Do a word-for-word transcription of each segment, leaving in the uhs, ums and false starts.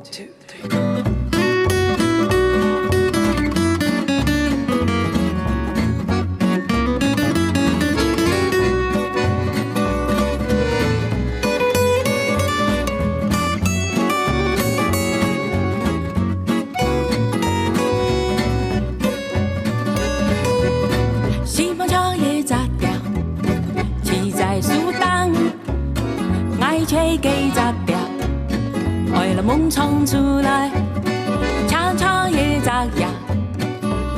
two, three. 希望像一隻鳥，栖在樹頂，愛飛幾隻鳥，愛來夢想出來，像像一隻鳥，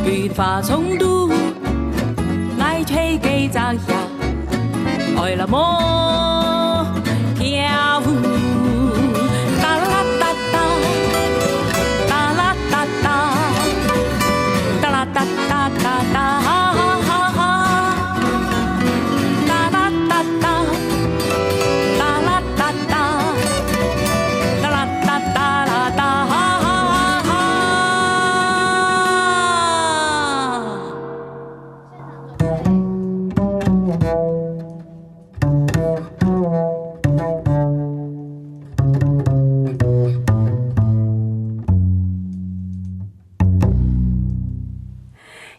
對花叢肚，愛飛幾隻鳥，愛來夢跳舞。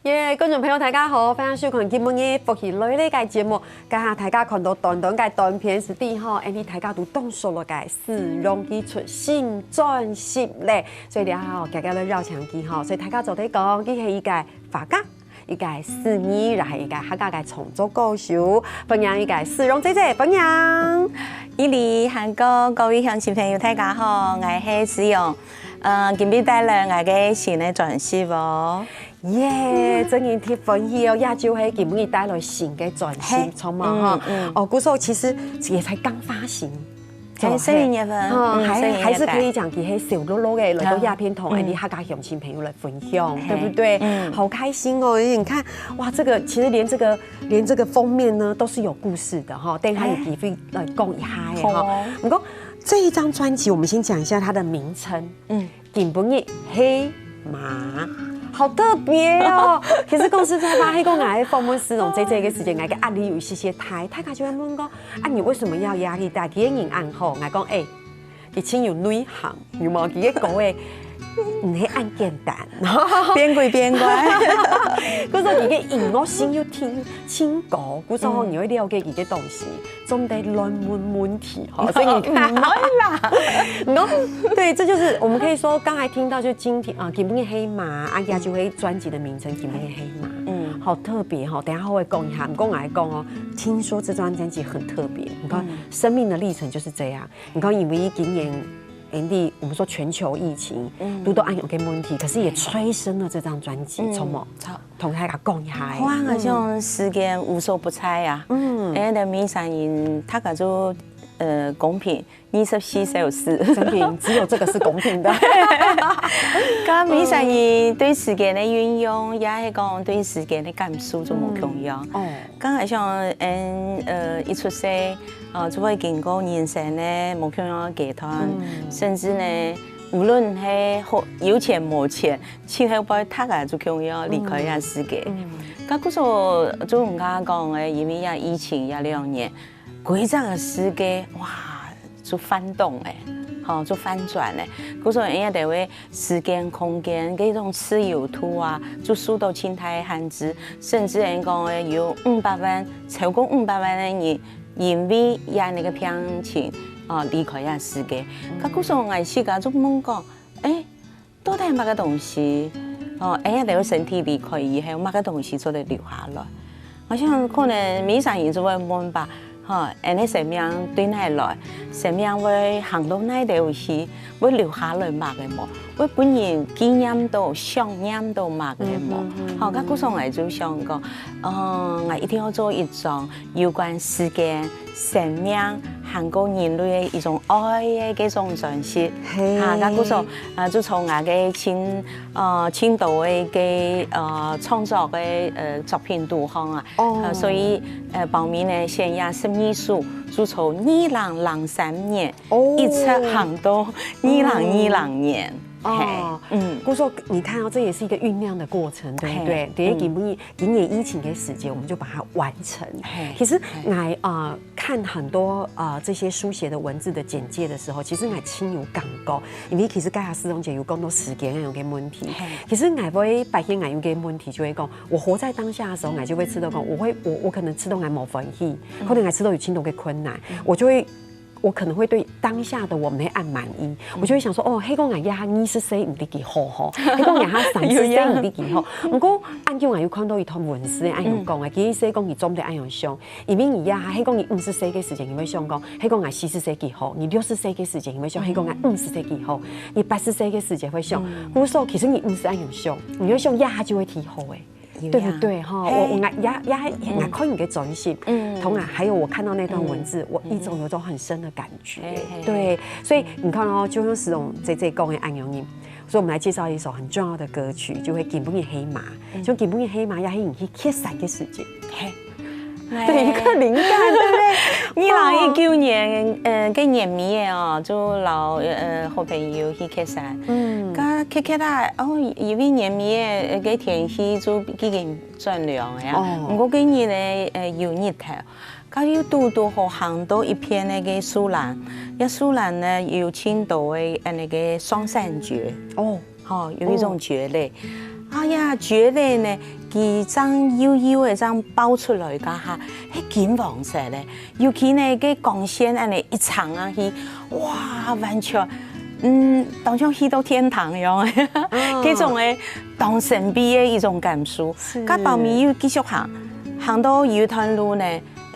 耶，觀眾朋友，大家好，歡迎收看今晡日福氣來了个節目。剛剛大家看到短短个短片，係第一吼，恁呢大家都當熟了个，思蓉佢出新專輯咧，所以這下吼，大家來邀請佢吼，所以大家做得講，佢係一個畫家，一個詩人，也係一個客家个創作歌手，歡迎一個思蓉姐姐，歡迎。依琳、涵哥，各位鄉親朋友，大家好，𠊎係思蓉。呃，今晡日帶來𠊎个新个專輯哦。 耶，真个特別歡喜哦，也就係今晡日帶來新个專輯，係。著無吼？嗯，嗯。哦，故所其實也才剛發行，係，十一月份，哦，還，十一月份。還係可以講佢係燒烙烙个，來到這片同，嗯。恁呢客家鄉親朋友來分享，係。對不對？嗯。好開心哦！你看，哇，這個其實連這個，連這個封面呢，都是有故事的哈。等一下有機會來講一下个哈。係。好哦。毋過這一張專輯，我們先講一下它的名稱。嗯。 今晡日係馬，好特別哦！其實講實在話，係講𠊎訪問思蓉姐姐个時間，𠊎个壓力有一些些大，大家就會問講，啊，你為什麼要壓力大？佢个人恁好，𠊎講，欸，佢盡有內涵，有無？佢个歌欸，毋係恁簡單。變鬼變怪。故所佢个音樂性又挺，挺高，故所你會了解佢个東西。 總得亂問問題哈，所以你看，毋會啦。然後，對，這就是我們可以說，剛才聽到就今天啊，今晡日係馬，啊，也就係專輯的名稱，今晡日係馬，嗯。好特別哈。等一下會講一下，毋過𠊎來講哦，聽說這張專輯很特別，你看，嗯。生命的歷程就是這樣。你看，因為今年年底，我們說全球疫情，嗯。堵到恁樣个問題，可是也催生了這張專輯，嗯。著無？著。 同大家講一下欸。好啊，𠊎想時間無所不在啊。嗯。哎，但每個人大家就，呃，公平，二十四小時。真的，只有這個是公平的。該每個人對時間个運用，也係講對時間个感受就無共樣。嗯。哦。該𠊎想，嗯，呃，一出世，呃，就會經過人生个無共樣个階段，嗯。甚至呢，無論係好，有錢無錢， 氣候變大啊，就共樣離開這世界。嗯，嗯。該故所就人家講个，因為這疫情這兩年，歸隻个世界，哇，就翻動欸，吼，就翻轉欸。故所因為等於時間、空間，這種自由度啊，就受到盡大个限制，甚至人講个有五百萬，超過五百萬个人，因為這樣个病情，啊，離開這世界。該故所𠊎自家就問講，欸， 到底麼个東西，吼，𠊎兜个身體離開以後，麼个東西做得留下來？𠊎想可能每儕人就會問吧，吼，恁呢生命對哪來？生命會行到哪兜去？會留下來麼个無？會分人紀念到、想念到麼个無？嗯，嗯，嗯。吼，該故所𠊎就想講，哦，𠊎一定愛做一張 有關時間、生命，還過人類个一種愛个這種專輯。係。哈，該故所，啊，就從𠊎个盡，呃，盡多个，呃，創作个，呃，作品肚項啊。哦。呃，所以，呃，包尾呢，選這十二首，就從二零零三年，哦。一直行到二零二零年。哦，故所你看到這也是一個醞釀的過程，對不對？等於今年今年疫情的時間，我們就把它完成。其實來啊，看很多啊這些書寫的文字的簡介的時候，其實𠊎盡有感覺，因為其實剛才思彤姐有講到時間有個問題，其實𠊎會發現𠊎有個問題，就會講，我活在當下的時候，𠊎就會知道講，我會我我可能知道𠊎無歡喜，可能𠊎知道有盡多个困難，我就會。我可能會對當下的我沒恁滿意，我就會想說，哦，係講𠊎這下二十歲毋知幾好吼，係講𠊎這下三十歲毋知幾好。毋過，恁久𠊎有看到一段文字，恁樣講个，其實係講佢做毋得恁樣想，因為你這下係講你五十歲个時間，你會想講，係講𠊎四十歲幾好；你六十歲个時間，你會想，係講𠊎五十歲幾好；你八十歲个時間會想，故所其實你毋使恁樣想，你會想這下就會忒好誒。 對不對哈？我我也也也看你个專心，同啊，還有我看到那段文字，我一種有種很深的感覺。對，所以你看哦，就像思彤姐姐講个恁樣，所以我們來介紹一首很重要的歌曲，就係今晡日係麼，就今晡日係麼，也係你去蹶山个時節。嘿，對，一個靈感，對不對？二零一九年，呃，个年尾个哦，就摎呃好朋友去蹶山。嗯，該蹶蹶啊，哦，因為年尾个个天氣就已經轉涼个啊。毋過該日呢，呃，有日頭，該又堵堵好行到一片那個樹林，該樹林呢有盡多个呃那個上山蕨。哦， 吼，有一種蕨類。哎呀，蕨類呢，佢正幼幼个正爆出來該下，係金黃色个，尤其呢，該光線恁呢一照下去，哇，完全，嗯，當像去到天堂樣，該種个當神秘个一種感受。該包尾又繼續行，行到有一段路呢，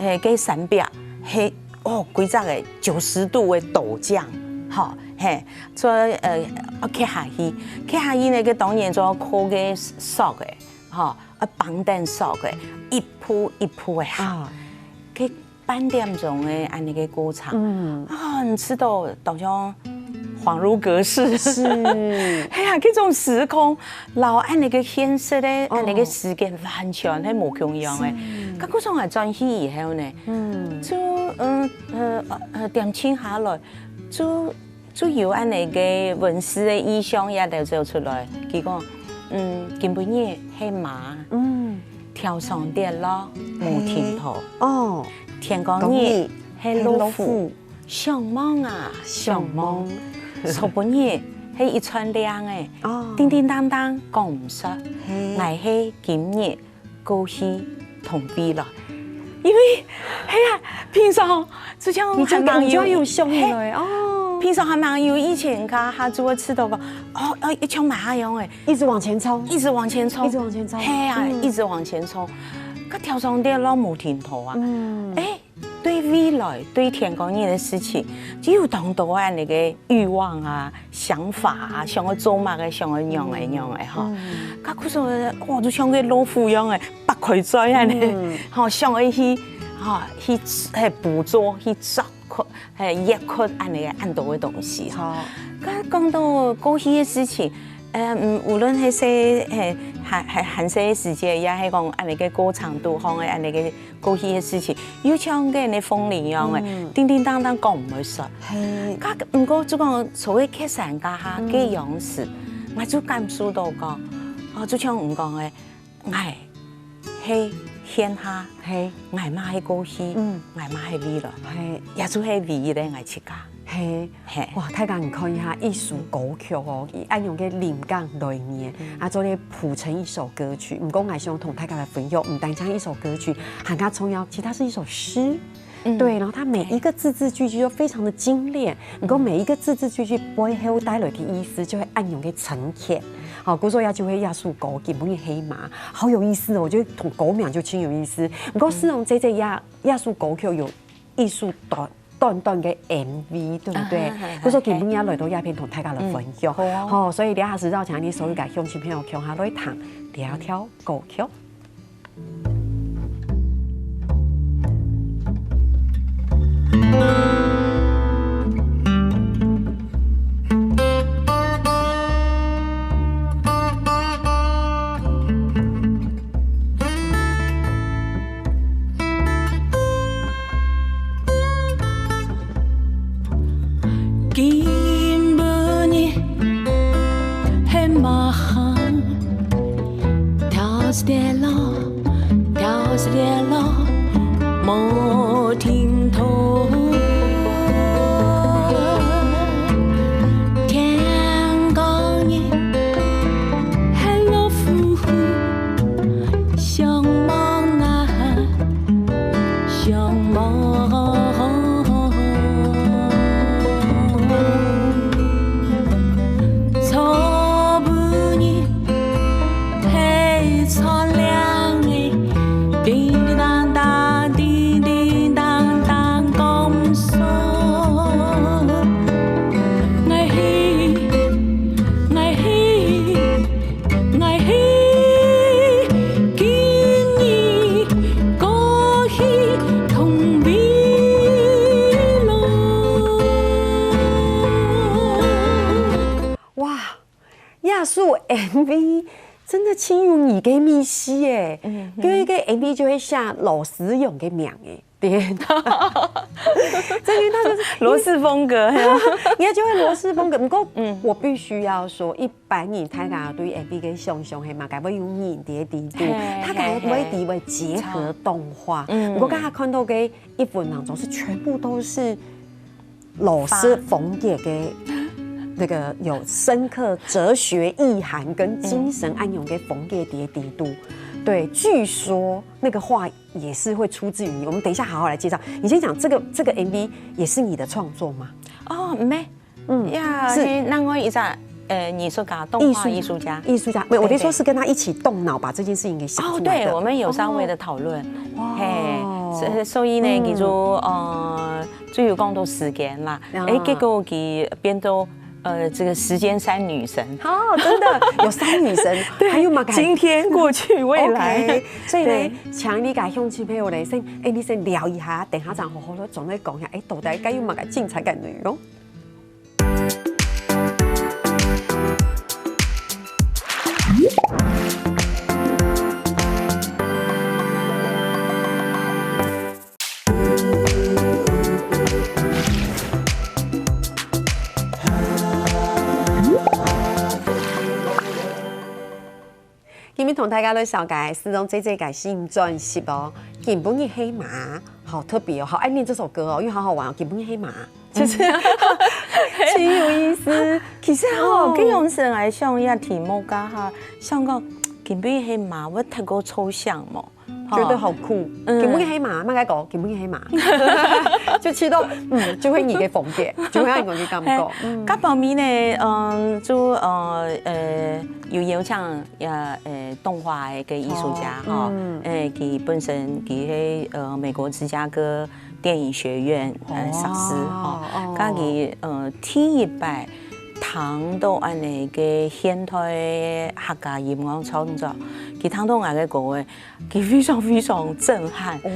誒，該山壁，係，哦，規隻个九十度个倒降，吼，嘿， 所以呃，愛蹶下去，蹶下去呢，佢當然就愛靠該索个，吼，愛挷等索个，一步一步个行，啊，佢半點鐘个恁呢个過程，嗯，啊，你知道，當像恍如隔世，是，哎呀，這種時空，摎恁呢个現實个恁呢个時間完全係無共樣个。該故所𠊎轉去以後呢，嗯，就嗯呃呃恬靜下來，就 就有恁呢个文字个意象也流走出來。佢講，嗯，今晡日係麼，嗯，頭上跌落無停頭，哦，天光日係老虎，想望啊想望，昨晡日係一串令仔，哦，叮叮噹噹講毋煞，𠊎係今日 過去同未來。因為，係啊，平常就像你就感覺有想起來哦。平常還蠻有以前个，下就會知道講，哦，呃，一像馬一樣誒，一直往前衝，一直往前衝，一直往前衝，係啊，一直往前衝，佢頭上跌落無停頭啊，嗯，誒，對未來，對天光日个事情，就有當多恁呢个慾望啊， 想法啊，想愛做麼个，想愛仰仔仰仔吼。該故所，哇，就像个老虎樣仔，擘開嘴恁呢，吼，想愛去，吼，去，嘿，捕捉，去捉，嘿，挖掘恁呢恁多个東西吼。該講到過去个事情，呃，嗯，無論係細，嘿，還還還細个時節，也係講恁呢个過程當中个恁呢个 過去个事情，又像該个風鈴樣仔，叮叮噹噹講毋會煞。係，該毋過就講坐在蹶山腳下个樣式，𠊎就感受到講，哦，就像你講个，𠊎係現下，係，𠊎嘛係過去，嗯，𠊎嘛係未來，係，也就係唯一个𠊎自家。係， 嘿，哇，大家你看一下，一首歌曲哦，佢恁樣个靈感來源，啊，做得譜成一首歌曲。毋過，𠊎想同大家來分享，毋單淨一首歌曲，還較重要，其實它是一首詩。對，然後它每一個字字句句都非常的精煉，毋過每一個字字句句背後帶來的意思，就會恁樣个深刻。好，故所也就會這首歌，今晡日係麼，好有意思哦！我覺得同歌名就盡有意思。毋過，思彤姐姐這這首歌曲有藝術短 短短个M V，對不對？啊，係，係，故所今晡日來到這片同大家來分享。嗯，好啊。好，所以這下就邀請你所有个鄉親朋友共下來聽這條歌曲。跌落，掉跌落，無停動。天光日，還落雨，想望啊，想望。昨晡日， 係窗亮个，叮叮當當，叮叮當當，講說，𠊎去，𠊎去，𠊎去，今日過去同未來。哇！ 這首M V真的盡有你个味緒耶，嗯，因為个M V就會寫羅思容个名耶，對。真的，他就是羅氏風格，係啊。你也就會羅氏風格，不過，嗯。我必須要說，一般人大家對M V个想像係嘛，該會有人在裡肚，嘿，他可能會以為結合動畫，嘿，嘿。嗯。不過剛才看到个一分當中是全部都是 羅氏風格个那個有深刻哲學意涵跟精神恁樣个風格在裡肚。對，據說那個畫也是會出自於你。我們等一下好好來介紹。你先講這個，這個M V也是你的創作嗎？哦，毋係。嗯，呀，是。係另外一隻，呃，藝術家，動畫藝術家。藝術家，沒有，我的意思說是跟他一起動腦，把這件事情給想出來的。哦，對，我們有稍微的討論。哦。嘿，所，所以呢，嗯。其實，呃， 就有講到時間啦，啊。欸，結果佢變到，呃，這個時間三女神。哦，真的，有三女神，對，還有麼个？今天、過去、未來。OK，所以呢，對。請你佮鄉親朋友來先，欸，你先聊一下，等下正好好好轉來講一下，欸，到底該有麼个精彩个內容？ 今晡日同大家來紹介思容姊姊个新專輯哦，今晡日係麼个，好特別哦，好愛唸這首歌哦，因為好好玩哦，今晡日係麼个，就是，嗯。真有意思。其實吼，哦。這樣式來想這題目个哈，想講今晡日係麼个，會忒過抽象無？ 覺得好酷。嗯。今晡日係麼个，麼个講，今晡日係麼个。就知道，嗯，就會你个風格，就會你个感覺。嘿，嗯。該方面呢，嗯，就，呃，呃，有邀請，呃，呃，動畫个藝術家，哦，吼，嗯。欸，佢本身佢係，呃，美國芝加哥電影學院，呃，哦，碩士，吼。哦。該佢，呃，第一擺聽到恁呢个現代客家音樂創作，佢聽到𠊎个歌个 佢非常非常震撼。哦。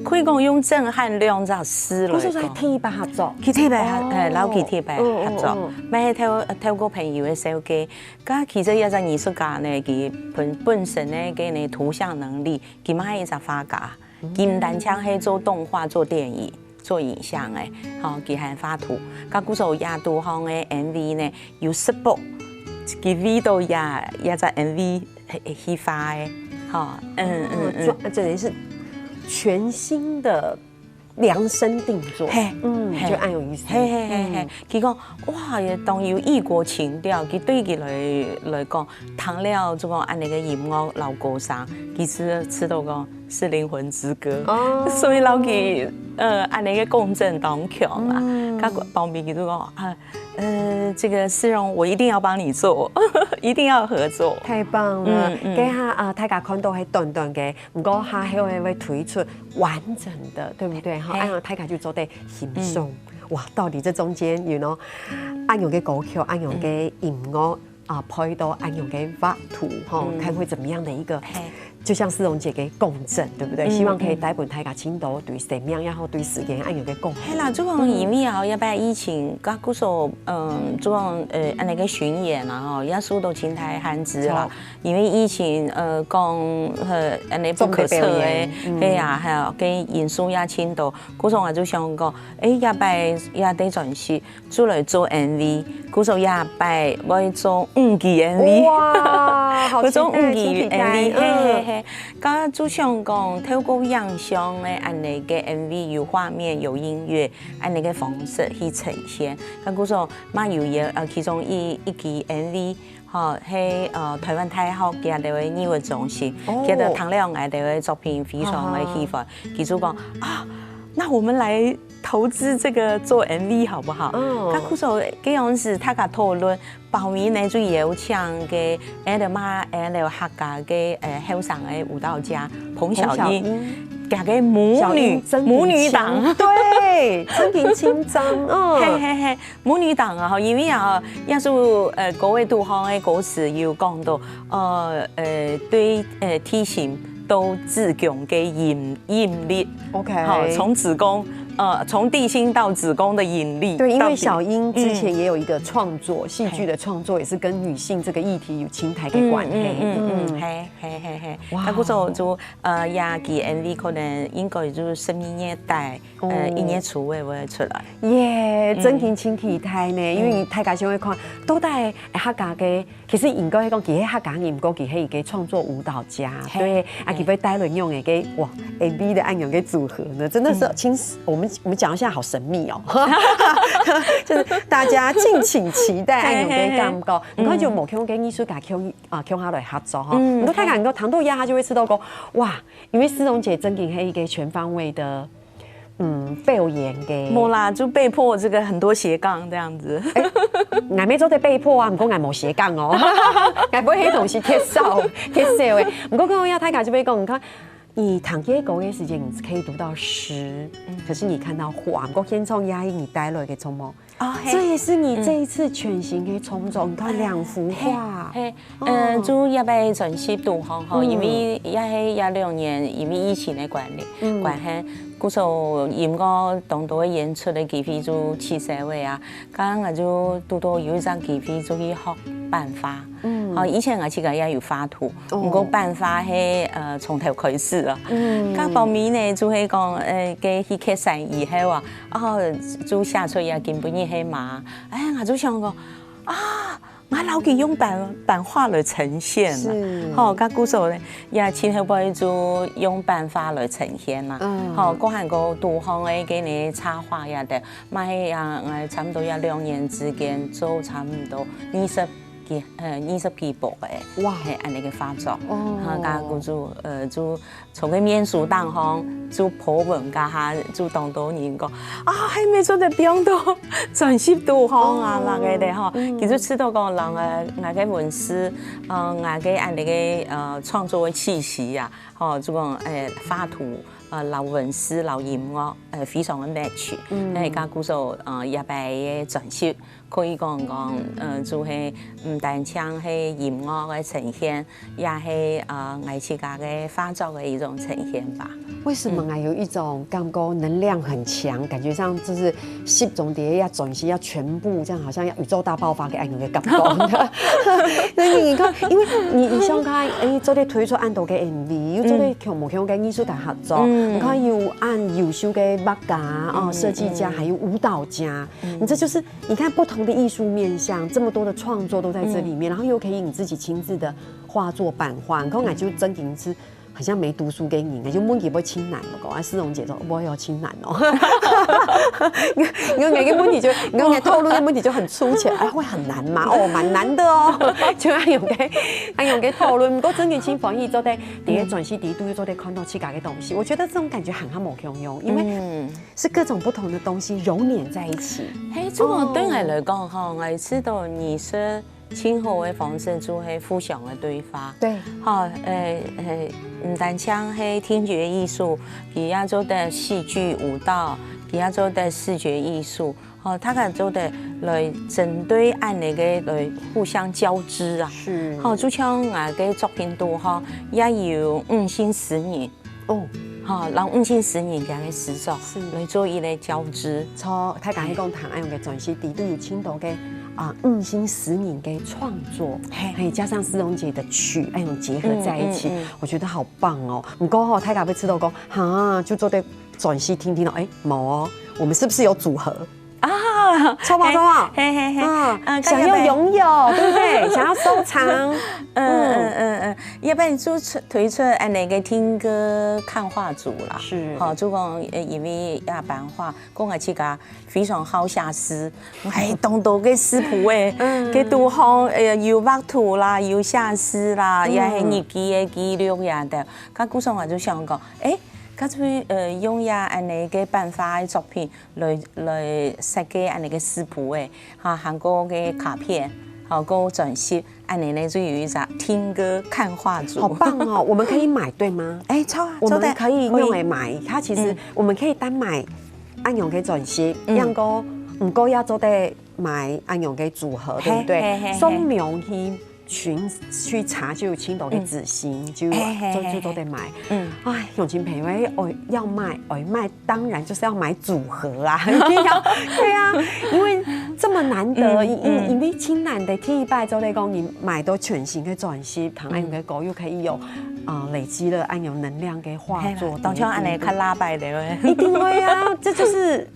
可以講用震撼兩隻字來講。故所係第一擺合作。佢第一擺合，哦。欸，摎佢第一擺合作。嗯，嗯，嗯。乜係透，透過朋友个紹介，該其實這隻藝術家呢，佢本，本身呢，佢个圖像能力，佢乜係一隻畫家，嗯。佢毋單淨係做動畫、做電影、做影像个，吼，佢還畫圖。該故所這堵項个M V呢，有十部，佢為到這，這隻M V 去畫个，吼，嗯，嗯，嗯。哦，就，等於是全新的量身定做。嘿，嗯，嘿。就恁有意思。嘿，嘿，嘿，嘿。嗯。佢講，哇，也當有異國情調，佢對佢來，來講，聽了這個恁呢个音樂摎歌聲，佢試，試著講係靈魂之歌。哦。所以摎佢，呃，恁呢个共振當強啦。嗯。該方面佢就講，啊， 呃，這個思容，我一定要幫你做，一定要合作。太棒了！嗯，嗯。這下啊，大家看到係短短个，毋過下後會，會推出完整的，對不對？哈，嘿。恁樣大家就做得欣賞。嗯。哇，到底這中間，you know，恁樣个歌曲，恁樣个音樂，嗯。啊，配到恁樣个畫圖，吼，嗯。看會怎麼樣的一個嘿。就像思蓉姐个見證，對不對？嗯希望可以帶分大家盡多對生命也好，對時間恁樣个貢獻。係啦，就講因為吼，這擺疫情，甲故所，嗯，就講呃，恁樣个巡演啊，吼，也受到盡大限制啦。因為疫情，呃，講，呃，恁樣不可測个，重大表演嗯係啊，還有个因素也盡多，故所我就想講，誒，這擺也得轉去，就來做MV，故所這擺會做五支MV。哇，好期待，會做五支真期待 MV，係係嗯係。甲就想講，透過影像个恁樣个MV，有畫面、有音樂，恁樣个方式去呈現。甲故所嘛有一呃其中一一支MV，吼，係呃台灣大學佢兜个藝文中心，哦佢兜聽了𠊎兜个作品非常个喜歡，佢就講啊，那我們來投資這個做MV好不好？嗯甲故所个樣子，大家討論，包尾呢就邀請个，誒，嘛，誒，客家个，誒，後生个舞蹈家彭小彭小英，英佢个母女小英真母女檔。對，真緊緊張，嘿嗯，嘿嘿，母女檔啊，吼，因為啊，也是呃，各位杜方个歌詞有講到，呃呃，對呃，地心到子宮个引引力， OK，好，從子宮呃，從地心到子宮的引力，對，因到底為小英之前也有一個創作，戲劇的創作也是跟女性這個議題有盡大个關係，嗯嗯嗯嗯，嘿嘿嘿嘿，哇那故所就呃，這支MV可能應該就十二月底，呃，哦一月初會會出來。耶，真緊真期待呢，因為大家先會看到底客家个，其實應該講佢係客家人，毋過佢係一個創作舞蹈家，嘿對，啊，佢會帶來用一個哇MV的恁樣个組合呢，真的是，其實我們我們講到現在好神秘哦，就是大家敬請期待恁樣个感覺，你看就無共个藝術家共啊共下來合作哈，嗯你看大家能夠談到呀，他就會知道講哇，因為思蓉姐真緊係一個全方位的。嗯，表演个。無啦，就被迫這個很多斜槓這樣子。𠊎乜做得被迫啊，毋過𠊎無斜槓哦，𠊎毋係該種係缺少，缺少个。毋過剛剛呀，大家就會講，你看，你彈這個的時間，你可以讀到詩，可是你看到畫，毋過現場壓抑你帶來个創作，哦，這也是你這一次全新的創作。你看兩幅畫，嘿，呃，就這擺專輯肚吼，吼，因為也係這兩年，因為疫情的管理，關係，故所音樂當多演出的機會就取消了啊。剛剛就堵到有一張機會就去學版畫，嗯，好，以前我自家也有畫圖，不過版畫係呃從頭開始啊。嗯，該方面呢，就係講呃，該去客棧以後啊，哦，就寫出也根本也係嘛，哎，我就想講啊。 𠊎摎佢用版版畫來呈現啦。吼，該故所呢，也盡後尾就用版畫來呈現啦。吼，過還過肚項个該呢插畫呀的，嘛係呀，𠊎差不多也兩年之間做差不多二十幾呃二十幾部个，哇係恁呢个畫作。哦哈，該故就呃就 從該面書當中就po文該下，就當多人講啊，還無做得放到專輯肚項啊，那個的吼。其實知道講人呃，𠊎个文字，呃，𠊎个恁呢个呃創作个氣息啊，吼，就講誒畫圖，呃，摎文字摎音樂，呃，非常个match。誒，該故所呃這擺个專輯 可以講講，呃，就係毋單淨係音樂个呈現，也係呃，𠊎自家个畫作个一種呈現吧。為什麼啊有一種感覺能量很強，感覺上就是集中在要轉型，要全部這樣，好像要宇宙大爆發个恁樣个感覺。所以你看，因為你你想看，哎，做得推出恁多个MV，又做得共無共个藝術家合作，你看有恁優秀个畫家哦，設計家，還有舞蹈家，你這就是 你看不同的藝術面向，這麼多的創作都在這裡面，然後又可以你自己親自的畫作版畫，你看，𠊎就真的是好像沒讀書个人，𠊎就問佢愛盡難，我講啊，思蓉姐說，毋會哦，盡難哦。你看，你看，你个問題就，你看，你討論个問題就很粗淺，哎，會很難嗎？哦，蠻難的哦。就恁樣个，恁樣个討論，毋過真的盡歡喜做得，第一轉去第一度又做得看到自家个東西，我覺得這種感覺很好無共樣，因為 是各種不同的東西揉捻在一起。嘿，這個對𠊎來講吼，𠊎知道藝術盡好个方式就係互相个對話。對，吼，誒誒，毋單淨係聽覺藝術，佢也做得戲劇、舞蹈，佢也做得視覺藝術。哦，大家做得來針對恁呢个來互相交織啊。是，吼，就像𠊎个作品肚吼，也有五線詩人，哦，吼，讓五線詩人佢个詩作是來做一个交織。從大家去講談愛用个專輯，裡肚有盡多个啊五線詩人个創作，嘿嘿，加上思蓉姐的曲，愛用結合在一起，嗯嗯嗯我覺得好棒哦。不過吼，大家會知道講，哈，就做得專輯聽聽咯，哎，無哦，我們是不是有組合？啊，錯嗎？錯嗎？嘿嘿嘿，嗯，啊想要擁有，對不對？想要收藏，嗯嗯嗯嗯，要不然就推出恁呢个聽歌看畫組啦。是吼，就講呃，因為亞班話，講𠊎自家非常好寫詩，哎，當多个詩譜誒，个肚項誒有畫圖啦，有寫詩啦，也係日記个記錄呀的。該故所𠊎就想講，誒，乾脆呃用呀恁呢个版畫个作品。 來來設計恁呢个詩譜誒，哈，還過个卡片，還過專輯，恁呢呢就有一隻聽歌看畫組。好棒哦！我們可以買對嗎？哎，著啊，我做得們可以用來可以買，它其實嗯我們可以單買恁樣个專輯，嗯樣个毋過也做得買恁樣个組合，對不對？嘿嘿嘿嘿送兩去尋去查就有盡多个資訊，就嘿嘿嘿就就做得買。嗯，哎，永清朋友，哎，哦，要賣，哦，賣當然就是要買組合啊，一定要，對啊，因為這麼難得，嗯因因嗯因為盡難得，第一擺做得講你買到全新个專輯，談恁樣个歌又可以有啊累積了恁樣能量个畫作，當像恁呢較拉擺的。一定會啊，這就是。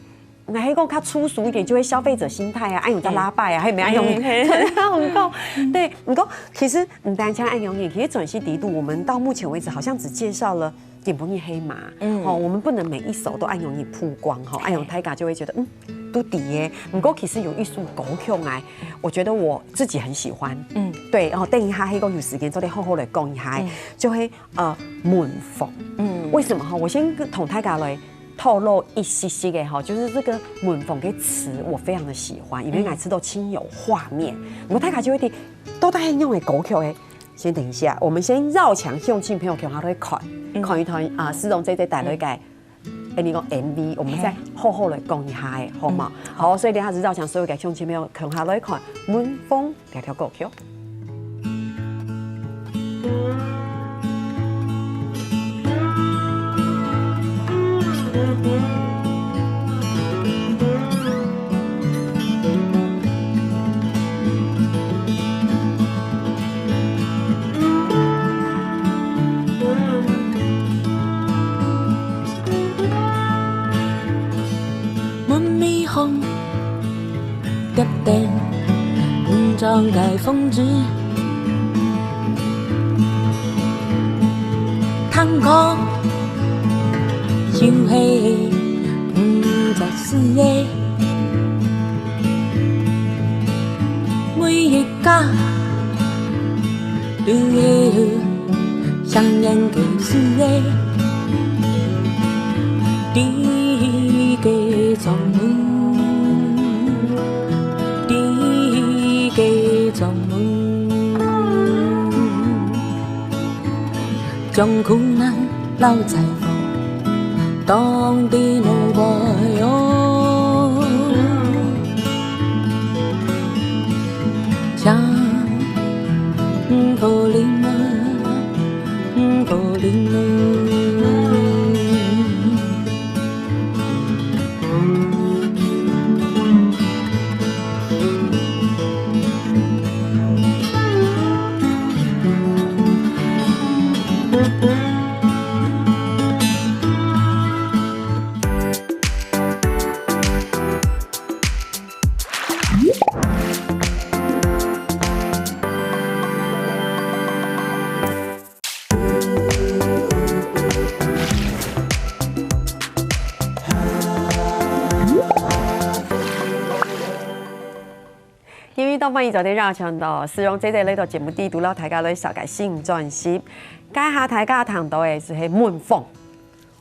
還係講較粗俗一點，就會消費者心態啊，哎，有在拉拜啊，還沒愛用，嗯嘿對啊，我講，對，不過其實毋單淨恁樣，其實專輯裡肚，我們到目前為止好像只介紹了《今晡日黑馬》，嗯吼，我們不能每一首都恁樣曝光，吼，恁樣大家就會覺得，嗯，都知耶。不過其實有一首歌曲哎，我覺得我自己很喜歡，嗯對，然後等一下黑哥有時間做得好好來講一下，嗯就會呃門縫，嗯為什麼哈？我先同大家來透露一息息个哈，就是這個門縫个詞我非常的喜歡，因為𠊎知道盡有畫面，我大家就會聽到底係用个歌曲誒。先等一下，我們先繞場，鄉親朋友共下來看，看一段啊，思蓉姐姐帶來个，哎，你講M V，我們再好好來講一下誒，好嗎？好，所以等下子繞場所有个鄉親朋友共下來看門縫這條歌曲。 因為當半夜早點邀請到思蓉姐姐來到節目裡肚，摎大家來紹介新專輯。該下大家聽到个就係門縫。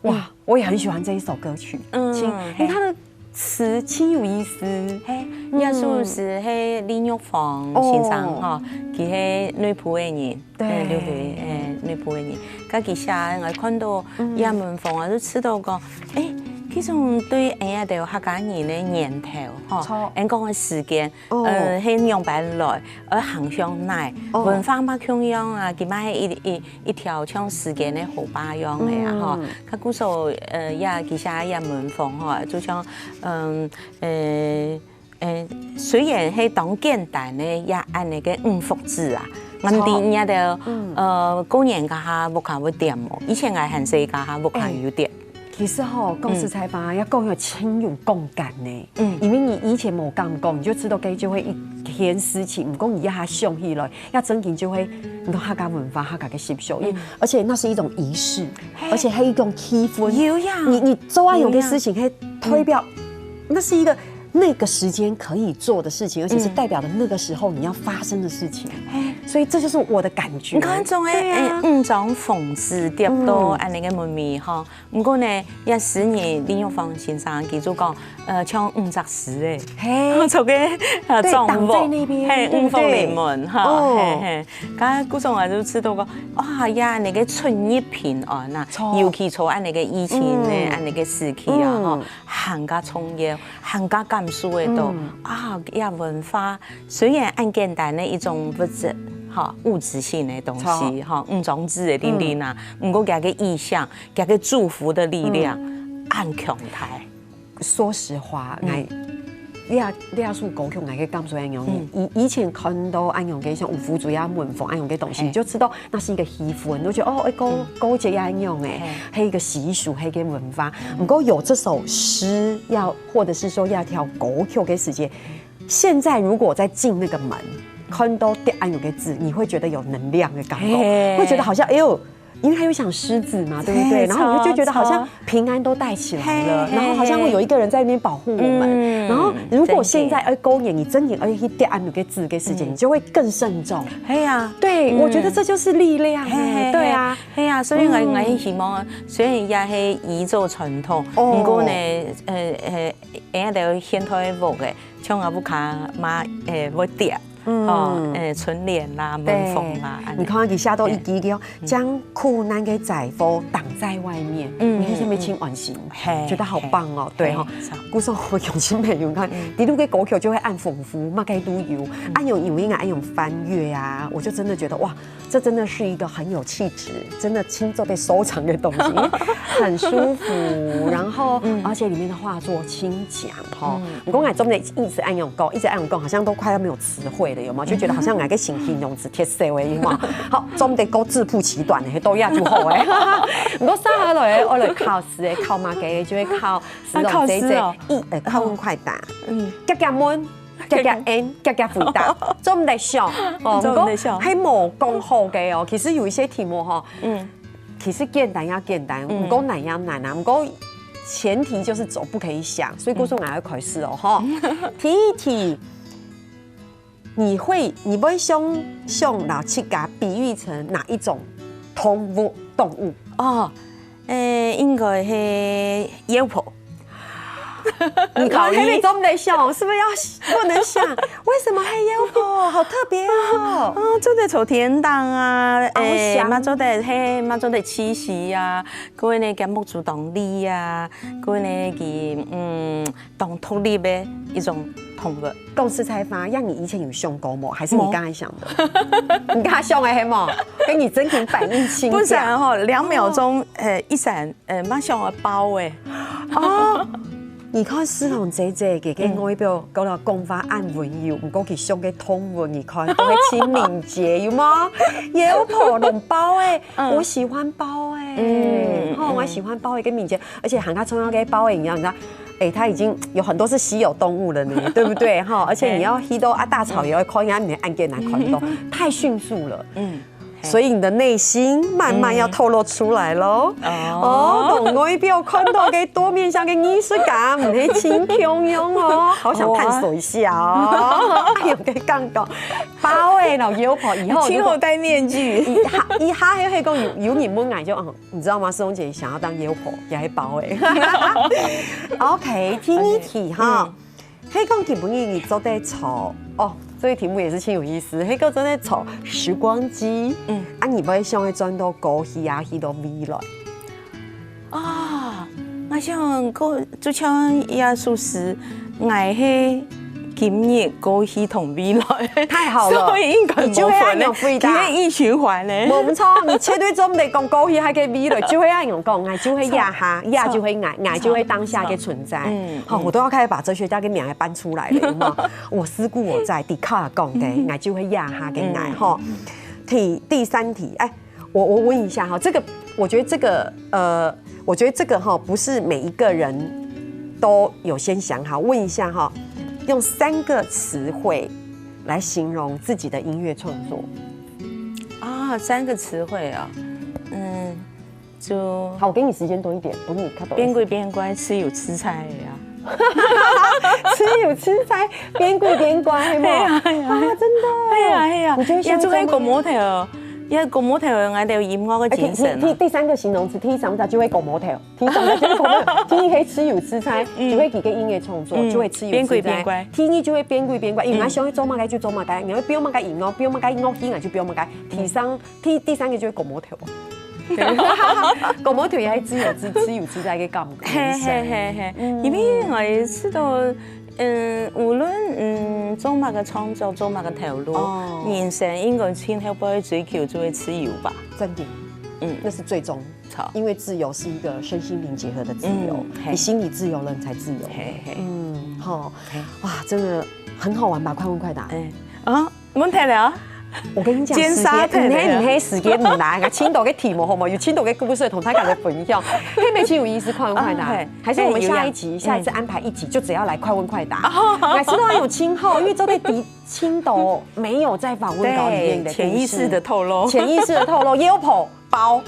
哇，我也很喜歡這一首歌曲。嗯其實，嘿因為它的詞盡有意思。嘿，這首詩係李玉芳先生吼，佢係內埔个人，對嘿，內埔，誒，內埔个人。該佢寫，𠊎看到這門縫啊，就知道講，誒，其實對𠊎兜客家人个源頭，吼，著。𠊎講个時間，哦。呃，係仰般來，呃，行向哪，哦。文化嘛共樣啊，佢嘛係一，一，一條像時間个河壩樣个啊，吼。嗯。佢故所，呃，也其實也文風吼，就像，嗯，呃， 誒，雖然係當簡單个，也恁呢个五福紙啊，𠊎毋知你兜，嗯。呃，過年該下屋下會點無？以前𠊎還細該下屋下有點。其實吼，講實在話，嗯。要講有親友共感呢。嗯。因為你以前無感覺，你就知道該就會一件事情，毋過你這下想起來，也真經就會，你講客家文化、客家个習俗，因為，嗯。而且那是一種儀式，嘿。而且還有一種氣氛。有呀。你，你做恁樣个事情，有呀。還代表，嗯。那是一個 那個時間可以做的事情，而且是代表的那個時候你要發生的事情。嗯。嘿。所以這就是我的感覺。你看，總係，對啊。誒，五張紅紙貼到，嗯。恁呢个門面吼。毋過呢，也使你林玉芳先生佢就講，呃，像五隻獅誒。嘿。做个，呃，對，掌握，擋在那邊，嘿，對不對？五福臨門，哈，哦。嘿，嘿。剛剛顧總啊就知道講，哇，也恁呢个出入平安啊，著。尤其在恁呢个疫情呢，嗯。恁呢个時期啊，吼。嗯。 還較重要，還較感受得到，嗯。啊，這文化雖然恁簡單个一種物質，吼，物質性个東西，著。吼，五張紙个零零啊，嗯。毋過佢个意象，佢个祝福个力量，嗯。恁強大。說實話，嗯。𠊎，這，這首歌曲𠊎个感受恁樣，嗯。以，以前看到恁樣个像五福紙啊、文風恁樣个東西，嘿。你就知道 那是一個氣氛，我覺得，哦，誒，過，嗯。過節也恁樣誒，嘿。還有一個習俗，還有一個文化。嗯。毋過有這首詩要，或者是說要挑歌曲的時間，現在如果再進那個門，看到貼恁樣个紙，你會覺得有能量的感覺，嘿。會覺得好像，哎呦，因為它有像獅子嘛，對不對？嘿，然後你就，就覺得好像，著，著。 平安都帶起來了，嘿，嘿，然後好像會有一個人在那邊保護我們。嘿。嗯，然後如果現在，真的。哎，過年你真的要去貼恁樣个紙个時間，嗯。你就會更慎重。嘿啊。對，嗯。我覺得這就是力量，嘿，嘿，嘿，對啊。嘿啊，所以𠊎，嗯。𠊎希望，雖然也係依照傳統，哦。毋過呢，呃，呃，人家都現代屋个， 像𠊎屋下嘛，誒，會貼，嗯。吼，誒，春聯啦、對。門風啦，恁呢。你看，佢寫到一句叫，嘿。將苦難的災禍擋在外面，嗯，你看下面，嗯，嗯。盡安心，嘿，覺得好棒哦，嘿，對吼。嘿，是啊。故所我用心朋友看，嗯。你錄个歌曲就會恁豐富，麼个都有，嗯。恁樣因為𠊎恁樣翻閱啊，我就真的覺得，哇， 這真的是一個很有氣質，真的親手被收藏的東西，因為很舒服，然後，嗯。而且裡面的畫作清講吼。嗯。毋過𠊎總得一直恁樣講，一直恁樣講，好像都快要沒有詞彙了，有沒有？就覺得好像𠊎个新形容詞忒少了，有沒有？好，總得講自曝其短的，都也就好誒。毋過接下來，𠊎來考試誒，考麼个？就會考試哦，啊，考試哦。這，這，一，呃，快問快答。嗯。遽遽問。 遽遽應，遽遽回答，做毋得想。哦，做毋得想。毋過，係無講好个哦。其實有一些題目吼，嗯。其實簡單也簡單，嗯。毋過難也難啊。毋過前提就是做不可以想，所以故所𠊎愛開始哦，吼。嗯。第一題，你會，你會想，想拿自家比喻成哪一種動物，動物？哦，誒，應該係鷂婆。 你看，老姨。你做毋得想，是不是要，不能想？為什麼係鷂婆？好特別哦。啊，做得坐天頂啊，啊，會想。誒，嘛做得，嘿，嘛做得棲息啊，過呢，佢目珠當利啊，過呢，佢，嗯，當獨立个一種動物。講實在話，讓你以前有想過無？還是你剛才想的？無。你剛才想的係無？跟你真情反映情感。不然吼，兩秒鐘，哦。誒，一閃， 誒，嘛想愛豹誒。哦，你看思彤姐姐，佢个外表，嗯。講了講話恁溫柔，毋過佢想个動物，你看，都係盡敏捷，有無？鷂婆摎豹誒，嗯。我喜歡豹誒，嗯，吼，嗯。我喜歡豹誒，个敏捷，而且還較重要个豹誒，你知道，你知道，誒，它已經有很多是稀有動物了呢，對不對？哈，而且你要去到啊大草原，看一下，你的案件來看到，嗯。太迅速了。嗯。 所以你的內心慢慢要透露出來咯。嗯。哦。哦，從外表看到个多面向个藝術家，毋係盡共樣哦。好想探索一下哦。哦。哎喲，跟你講，豹誒，摎鷂婆以後如果，今後戴面具。以下，以下還會講有，有人問𠊎就，嗯，你知道嗎？思彤姐想要當鷂婆，也係豹誒。OK，第二題哈。OK，嗯。 係講今晡日你做得坐，哦，這個題目也是盡有意思。係講做得坐時光機，嗯。啊，你會想要轉到過去啊，去到未來？啊， 𠊎想過，就像耶穌是，𠊎係今日、過去同未來。太好了，所以應該無分呢，你就會恁樣回答。佢係一循環呢。無錯，你絕對做毋得講過去還係未來，就會恁樣講，𠊎就係這下，這就係𠊎，𠊎就係當下个存在。嗯，好，嗯。我都要開始把哲學家个名也搬出來了，有沒有？我思故我在，笛卡爾講个，嗯。𠊎就係這下个𠊎，嗯。吼。第，第三題，哎，我，我問一下哈，這個，我覺得這個，呃，我覺得這個哈，不是每一個人都有先想好。問一下哈，用三個詞彙來形容自己的音樂創作。啊，三個詞彙啊，嗯，就好，我給你時間多一點，不是你看懂。變鬼變怪，自由自在啊。自由自在，變鬼變怪，係無？係啊，係啊。啊，真的。係啊，係啊。你就會像這樣嗎？也就係講無頭，也講無頭，𠊎兜音樂个精神啊。哎，第，第，第，第三個形容詞，第三個就係講無頭。 第三個就係講無頭，第一係自由自在，嗯。就係佢个音樂創作，嗯。就係自由自在。變鬼變怪。第二就係變鬼變怪，因為𠊎想愛做麼个就做麼个，嗯。𠊎愛表麼个音樂，表麼个樂器，𠊎就表麼个。第三，第，第三個就係講無頭。講無頭也係自由自，自由自在个感覺。係，係，係，係。嗯。因為𠊎知道，嗯，無論，嗯，做麼个創作，做麼个頭路，哦。人生應該盡後背追求就係自由吧。真的。嗯。那是最終。 好。因為自由是一個身心靈結合的自由，嗯，嘿。你心裡自由了，你才自由。嘿，嘿。嗯，吼，嘿。哇，真的很好玩吧？快問快答。哎，啊，問題了。我跟你講，尖沙咀的啊。時間，你那，你那時間不來，啊，青島个題目好嗎？有青島个故事同大家來分享，嘿，沒青有意思，快問快答。啊，嘿。還是我們下一集，嘿，有呀。下一次安排一集，嗯。就只要來快問快答。哦。來，知道有青後，因為這對敵青島沒有在訪問稿裡面的故事。對，潛意識的透露。潛意識的透露，也有跑 包。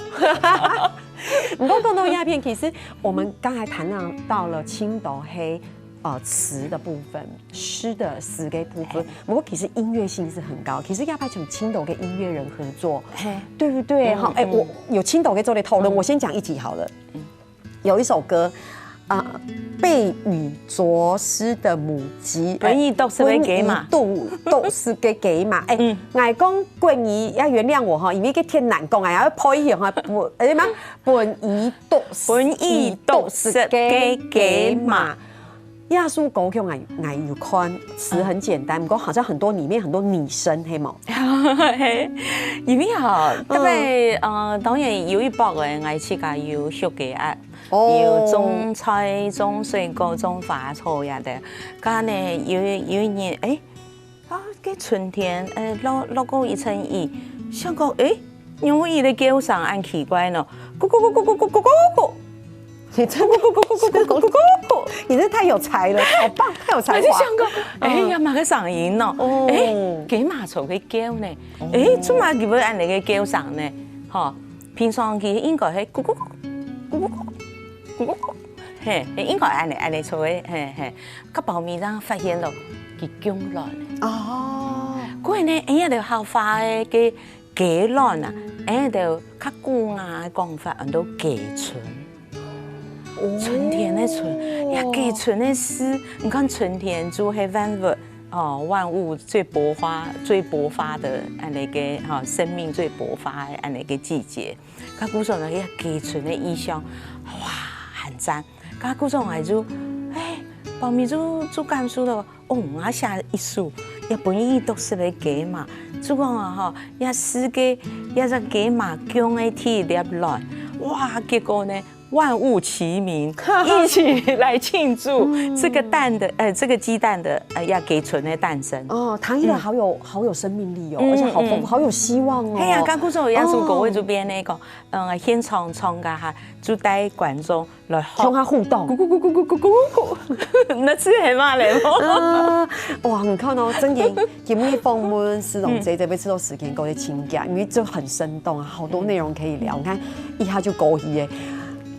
不過講到鴉片，其實我們剛才談到，到了青島黑，呃，詞的部分，詩的詩的部分。嘿。不過其實音樂性是很高。其實鴉片從青島跟音樂人合作，嘿。對不對？嗯，哈，哎，嗯。我有青島可以做的討論，嗯。我先講一集好了。嗯。有一首歌，啊，被雨淋濕的母雞，本已毒死个雞嫲。本已毒，毒死个雞嫲。哎，嗯。𠊎講國語要原諒我哈，因為這个天難講，哎，要配合哈，不，哎，什麼？ 本已毒，本已毒死个雞嫲。這首歌曲𠊎，𠊎有看，詞很簡單，不過好像很多，裡面很多女生，係無？係，因為吼，嗯。特別，呃，當然有一駁仔，𠊎自家有畜雞鴨，哦。有種菜、種水果、種花草呀个。該呢，有，有一年，哎， 啊，該春天，呃，落，落過一陣雨，想講，誒，仰會有个叫聲恁奇怪呢？咕咕咕咕咕咕咕咕咕。你真的咕咕咕咕咕咕咕咕咕咕。你這太有才了，好棒，太有才華。𠊎就想講，誒，嗯。有麼个聲音呢？哦。誒，雞嫲在該叫呢？哦。誒，做麼个佢會恁樣个叫聲呢？吼，平常佢應該係咕咕咕咕咕咕咕咕咕，嘿，應該恁樣，恁樣在个，嘿，嘿。 該包尾正發現咯，佢降卵。哦。過呢，𠊎兜客話个个雞卵啊，𠊎兜較古雅个講法，安到雞春。哦。春天个春，呀，雞春个時，你看春天就係萬物，哦，萬物最勃發、最勃發个恁樣个，吼，生命最勃發个恁樣个季節。該故所呢，呀，雞春个意象，哇，還讚。 該故所𠊎就，哎，包尾就，就感受到，哦，𠊎寫一首，也本已毒死个雞嫲，就講啊吼，也係个，也隻雞嫲降个第一粒卵，哇，結果呢，萬物齊鳴，一起來慶祝這個蛋的，呃，這個雞蛋的，呃，呀，雞春个誕生。哦，唐奕的好有，好有生命力哦，嗯，而且好豐富，嗯。好有希望哦。係啊，該故所有一首歌，哦。𠊎就編了一個，嗯，現場唱个哈，就帶觀眾 來學。同佢互動。咕咕咕咕咕咕咕咕咕。該係麼个咧？啊，哇，你看哦，正經，今日訪問思彤姐姐，每次都時間過得真緊，因為就很生動啊，好多內容可以聊。你看，一下就過去耶。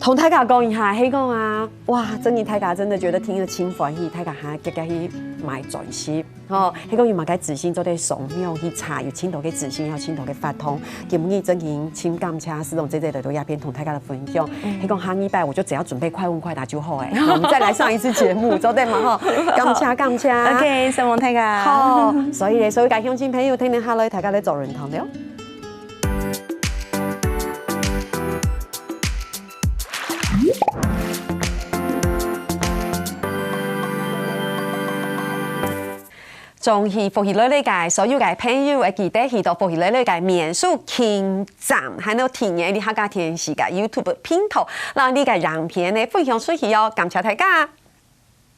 同大家講一下，係講啊，哇，正經大家真的覺得聽得真歡喜，大家還遽遽去買專輯。 吼，係講有麼个資訊做得上網去查，有盡多个資訊，有盡多个活動。今日正經真感謝思彤姐姐來到這片同大家來分享。嗯。係講下禮拜我就只要準備快問快答就好欸，我們再來上一次節目，做得嘛吼？感謝，感謝。OK，承蒙大家。好，所以呢，所有感興趣朋友，聽聽下來，大家來做運動了。中意福氣來了个所有个朋友，會記得去到福氣來了个面書網站，還有訂閱這客家電視个YouTube頻道，讓這个影片呢分享出去哦，感謝大家。